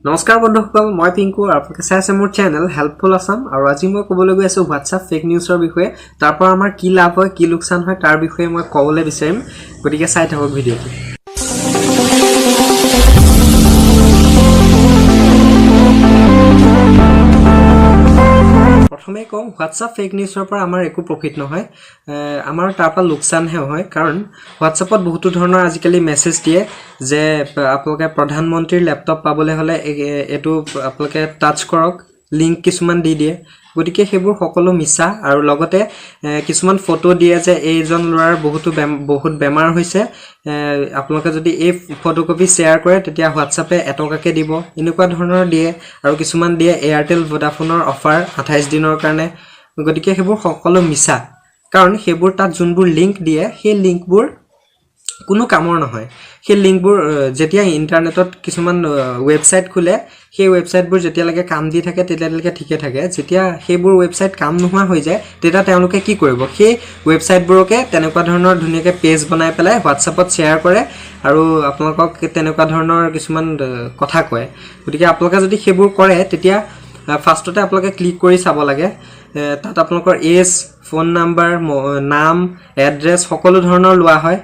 নমস্কাৰ বন্ধুসকল, মই পিংকু আৰু আপোনালোকে চাই আছে মোৰ চেনেল হেল্পফুল আছাম। আৰু আজি মই ক'বলৈ গৈ আছোঁ হোৱাটছআপ ফেক নিউজৰ বিষয়ে, তাৰ পৰা আমাৰ কি লাভ হয় কি লোকচান হয় তাৰ বিষয়ে মই ক'বলৈ বিচাৰিম। গতিকে চাই থাকক ভিডিঅ'টো। প্ৰথমে কওঁ, হোৱাটছআপ ফেক নিউজৰ পৰা আমাৰ একো প্ৰফিট নহয়, আমাৰ তাৰ পৰা লোকচানহে হয়। কাৰণ হোৱাটছআপত বহুতো ধৰণৰ আজিকালি মেছেজ দিয়ে যে আপোনালোকে প্ৰধানমন্ত্ৰীৰ লেপটপ পাবলৈ হ'লে এইটো আপোনালোকে টাচ কৰক, লিংক কিছুমান দি দিয়ে। গতিকে সেইবোৰ সকলো মিছা। আৰু লগতে কিছুমান ফটো দিয়ে যে এইজন ল'ৰাৰ বহুত বেমাৰ হৈছে, আপোনালোকে যদি এই ফটোকপি শ্বেয়াৰ কৰে তেতিয়া হোৱাটছআপে এটকাকৈ দিব, এনেকুৱা ধৰণৰ দিয়ে। আৰু কিছুমান দিয়ে এয়াৰটেল ভোডাফোনৰ অফাৰ 28 দিনৰ কাৰণে। গতিকে সেইবোৰ সকলো মিছা, কাৰণ সেইবোৰ তাত যোনবোৰ লিংক দিয়ে সেই লিংকবোৰ কোনো কামৰ নহয়। সেই লিংকবোৰ যেতিয়া ইণ্টাৰনেটত কিছুমান ৱেবছাইট খোলে, সেই ৱেবছাইটবোৰ যেতিয়ালৈকে কাম দি থাকে তেতিয়ালৈকে ঠিকে থাকে। যেতিয়া সেইবোৰ ৱেবছাইট কাম নোহোৱা হৈ যায় তেতিয়া তেওঁলোকে কি কৰিব, সেই ৱেবছাইটবোৰকে তেনেকুৱা ধৰণৰ ধুনীয়াকৈ পেজ বনাই পেলাই হোৱাটছআপত শ্বেয়াৰ কৰে আৰু আপোনালোকক তেনেকুৱা ধৰণৰ কিছুমান কথা কয়। গতিকে আপোনালোকে যদি সেইবোৰ কৰে তেতিয়া ফাৰ্ষ্টতে আপোনালোকে ক্লিক কৰি চাব লাগে। তাত আপোনালোকৰ এজ, ফোন নাম্বাৰ, নাম, এড্ৰেছ সকলো ধৰণৰ লোৱা হয়।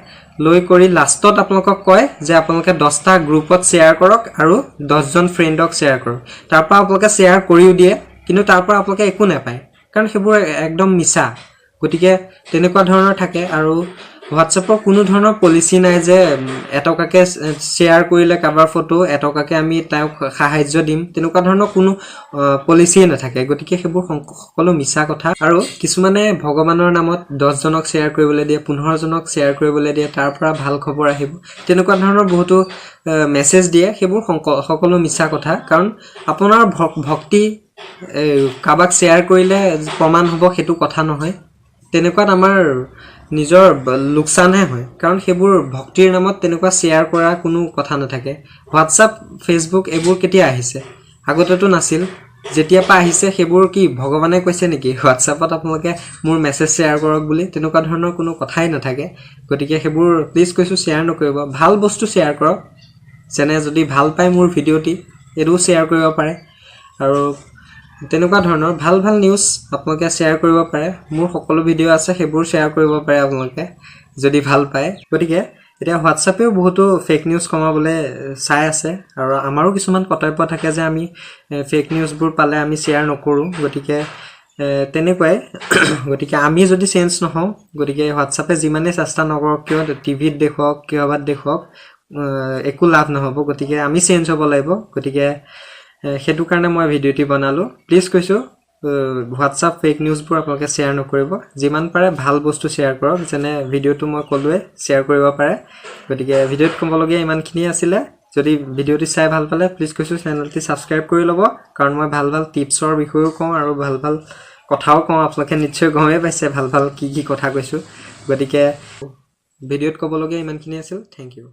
লৈ কৰি লাষ্টত আপোনালোকক কয় যে আপোনালোকে 10টা গ্ৰুপত শ্বেয়াৰ কৰক আৰু 10জন ফ্ৰেণ্ডক শ্বেয়াৰ কৰক। তাৰপৰা আপোনালোকে শ্বেয়াৰ কৰিও দিয়ে, কিন্তু তাৰপৰা আপোনালোকে একো নাপায়, কাৰণ সেইবোৰ একদম মিছা। গতিকে তেনেকুৱা ধৰণৰ থাকে। আৰু হোৱাটছএপৰ কোনো ধৰণৰ পলিচি নাই যে এটকাকৈ শ্বেয়াৰ কৰিলে কাৰোবাৰ ফটো এটকাকৈ আমি তেওঁক সাহাৰ্য দিম, তেনেকুৱা ধৰণৰ কোনো পলিচিয়ে নাথাকে। গতিকে সেইবোৰ সকলো মিছা কথা। আৰু কিছুমানে ভগৱানৰ নামত 10জনক শ্বেয়াৰ কৰিবলৈ দিয়ে, 15জনক শ্বেয়াৰ কৰিবলৈ দিয়ে, তাৰ পৰা ভাল খবৰ আহিব, তেনেকুৱা ধৰণৰ বহুতো মেছেজ দিয়ে। সেইবোৰ সকলো মিছা কথা। কাৰণ আপোনাৰ ভক্তি কাৰোবাক শ্বেয়াৰ কৰিলে প্ৰমাণ হ'ব সেইটো কথা নহয়। তেনেকুৱাত আমাৰ নিজৰ লোকচানহে হয়, কাৰণ সেইবোৰ ভক্তিৰ নামত তেনেকুৱা শ্বেয়াৰ কৰা কোনো কথা নাথাকে। হোৱাটছআপ, ফেচবুক এইবোৰ কেতিয়া আহিছে? আগতেতো নাছিল। যেতিয়াৰ পৰা আহিছে সেইবোৰ কি ভগৱানে কৈছে নেকি হোৱাটছআপত আপোনালোকে মোৰ মেছেজ শ্বেয়াৰ কৰক বুলি? তেনেকুৱা ধৰণৰ কোনো কথাই নাথাকে। গতিকে সেইবোৰ প্লিজ কৈছোঁ শ্বেয়াৰ নকৰিব। ভাল বস্তু শ্বেয়াৰ কৰক, যেনে যদি ভাল পায় মোৰ ভিডিঅ'টি এইটোও শ্বেয়াৰ কৰিব পাৰে। আৰু তেনেকুৱা ধৰণৰ ভাল ভাল নিউজ আপোনালোকে শ্বেয়াৰ কৰিব পাৰে। মোৰ সকলো ভিডিঅ' আছে, সেইবোৰ শ্বেয়াৰ কৰিব পাৰে আপোনালোকে যদি ভাল পায়। গতিকে এতিয়া হোৱাটছআপেও বহুতো ফেক নিউজ কমাবলৈ চাই আছে। আৰু আমাৰো কিছুমান কৰ্তব্য থাকে যে আমি ফেক নিউজবোৰ পালে আমি শ্বেয়াৰ নকৰোঁ। গতিকে তেনেকুৱাই। গতিকে আমি যদি চেঞ্জ নহওঁ, গতিকে হোৱাটছআপে যিমানেই চেষ্টা নকৰক কিয়, টিভিত দেখুৱাওক কিহবাত দেখুৱাওক, একো লাভ নহ'ব। গতিকে আমি চেঞ্জ হ'ব লাগিব। গতিকে সেইটো কাৰণে মই ভিডিঅ'টি বনালোঁ। প্লিজ কৈছোঁ, হোৱাটছআপ ফেক নিউজবোৰ আপোনালোকে শ্বেয়াৰ নকৰিব। যিমান পাৰে ভাল বস্তু শ্বেয়াৰ কৰক, যেনে ভিডিঅ'টো মই ক'লোৱে শ্বেয়াৰ কৰিব পাৰে। গতিকে ভিডিঅ'ত ক'বলগীয়া ইমানখিনিয়ে আছিলে। যদি ভিডিঅ'টি চাই ভাল পালে প্লিজ কৈছোঁ চেনেলটি ছাবস্ক্ৰাইব কৰি ল'ব, কাৰণ মই ভাল ভাল টিপছৰ বিষয়েও কওঁ আৰু ভাল ভাল কথাও কওঁ। আপোনালোকে নিশ্চয় গমেই পাইছে ভাল ভাল কি কি কথা কৈছোঁ। গতিকে ভিডিঅ'ত ক'বলগীয়া ইমানখিনিয়ে আছিল। Thank you.